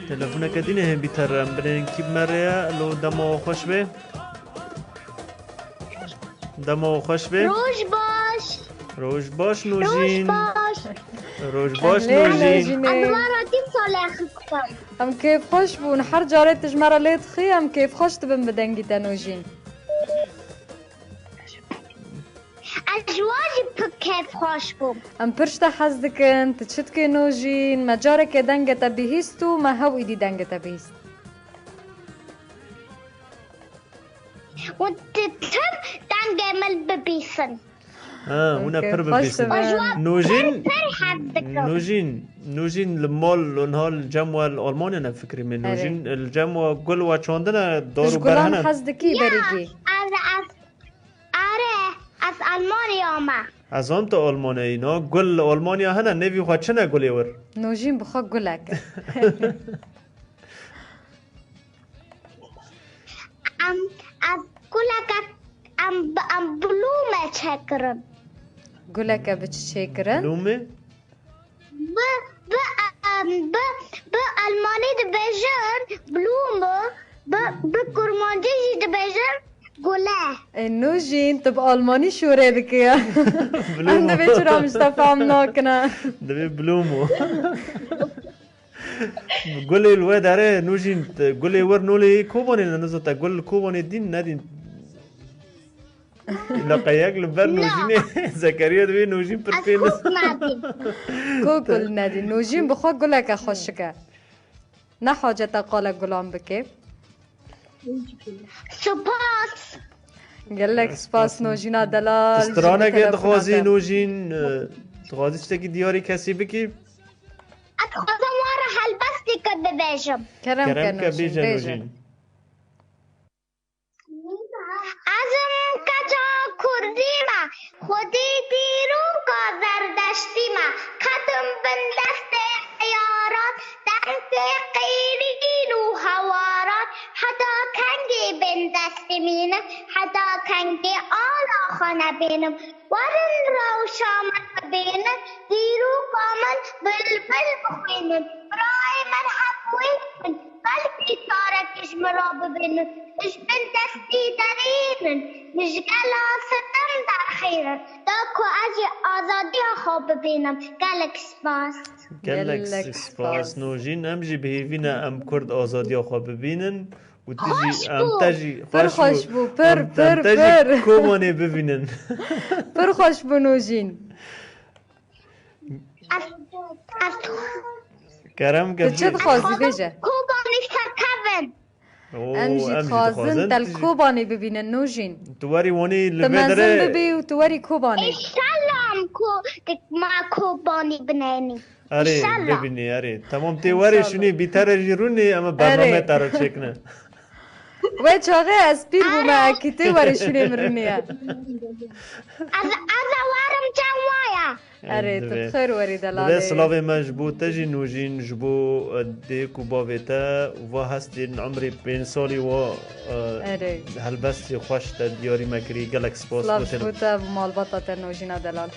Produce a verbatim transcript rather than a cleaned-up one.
Telefoneke din ê hê bîter em binêrin kî bi me re ye. Lo dema we xweş be. Dema we xweş be. Roj baş. Roj baş Nojîn. Roj baş. Roj baş Ehlê Nojîn. Nojînê. Em bi we re dîsa lê xistan. Em kêfxweş bûn. Her carê tu ji me re lê dixî, em kêfxweş dibin bi dengî te Nojîn. Ez ji we jî pir kêfxweş bûm. Em pir ji te hez dikin. Tu çi dikî Nojîn? Me careke dengê te bihîst û me hew îdî dengê te bihîst. Û tu tim dengê min bibîsin. Ha, hûn e Okey, pir xweş bibîsin. Dibe. Nojîn, Pir hez dikim. Nojîn, Nojîn li mal, li niha li cem we li Almanya ne fikrî min. Erê. Nojîn, li cem we gul we çandine, dar Ji û ber gulan hene. Hez dikî Ya, berîkî? Ez, ez, are, ez Almanya me. Ez zam tu Almanya yî, no? Gul li Almanya hene, nêvî xwe çi ne gulê wir? Nojîn bi xwe gulek e. Em, em guleke, em, em blume çêkirin. Guleke bi çi çêkirin? Blume? Bi, bi, em, bi, bi Almanî dibêjin blume, bi, bi Kurmancî jî dibêjin gule. Ê Nojîn, tu bi Almanî şûrê dikî ya. Blume. Em divê çira min ji te fam nakine. Divê blume. Gulê li we dere Nojîn, te gulê wir nolê Kobanê ne, nizo te gul li Kobanê dîn nedîn. Leqeyek li ber Na. Nojînê Zekeriya divê Nojîn pir Ez pê ne. Kok nedîm. Kok gul nedî. Nojîn bi xwe guleke xweşik e. Ne hacet e qalek gulan bike. Spas. Gelek spas Nojîna delal. Tu straneke dixwazî Nojîn, e, dixwazî tiştekî diyarî kesî bikî? Ez dixwazim we re helbesteke bibêjim. Kerem ke Nojîn, bêje bêje. Nojîn. Ez im keça kurdî me, xwedî dîroka zerdeştî me. Ketim bin destê eyaran, dengê qîrîn û hewaran, heta kengê bin destê mînim, heta kengê ala xwe nebînim. Werin rewşa min bibînin, dîroka min bilbil bixwînin. Birayê min hemû wê bin, belkî carek ji min re bibînin. Ji bin destî derînin, min ji gela sitim derxînin. Da ku ez jî azadiya xwe bibînim. Gelek spas. Gelek Gelek spas, spas. Nojîn. Em jî bi hêvî ne em Kurd azadiya xwe bibînin. Û tu jî, Xweş em bû. Te jî Pir xweş xweş bû. Bû, pir, Em, em pir, te jî pir. Kobanê bibînin. Pir xweş bû Nojîn. Ez, ez Kerem ke Tu çi bî. dixwazî bêje? Kobanî serkevin. Oo, Em jî em jî dixwazin dixwazin te li tu jî Kobanê bibînin Nojîn. Tu werî wanî li Tu vê mezin derê bibî û tu werî Kobanê. Înşallah em ku ma Kobanî binênî. Erê, Înşallah. Bibînî, erê. Tamam, tê werê Înşallah. Şûnê bîtere jî rûnê, em Erê. Bername te re çêkine. Wê çaxê ez pîr bûme, Erê. Ekî tê werê şûnê min rûnê ye. Ez, ez ê werim cem waya. Erê, tu Divê. Bi xêr werî delalê. Divê silavê me ji bo te jî Nojîn, ji bo, e, dêk û bavê te û va hestên umrê pênc salî wa, e, Erê. Helbestê xweş te diyarî me kirî. Gelek spas Silav bo te. Ji bo te, bo malbata te Nojîna delal.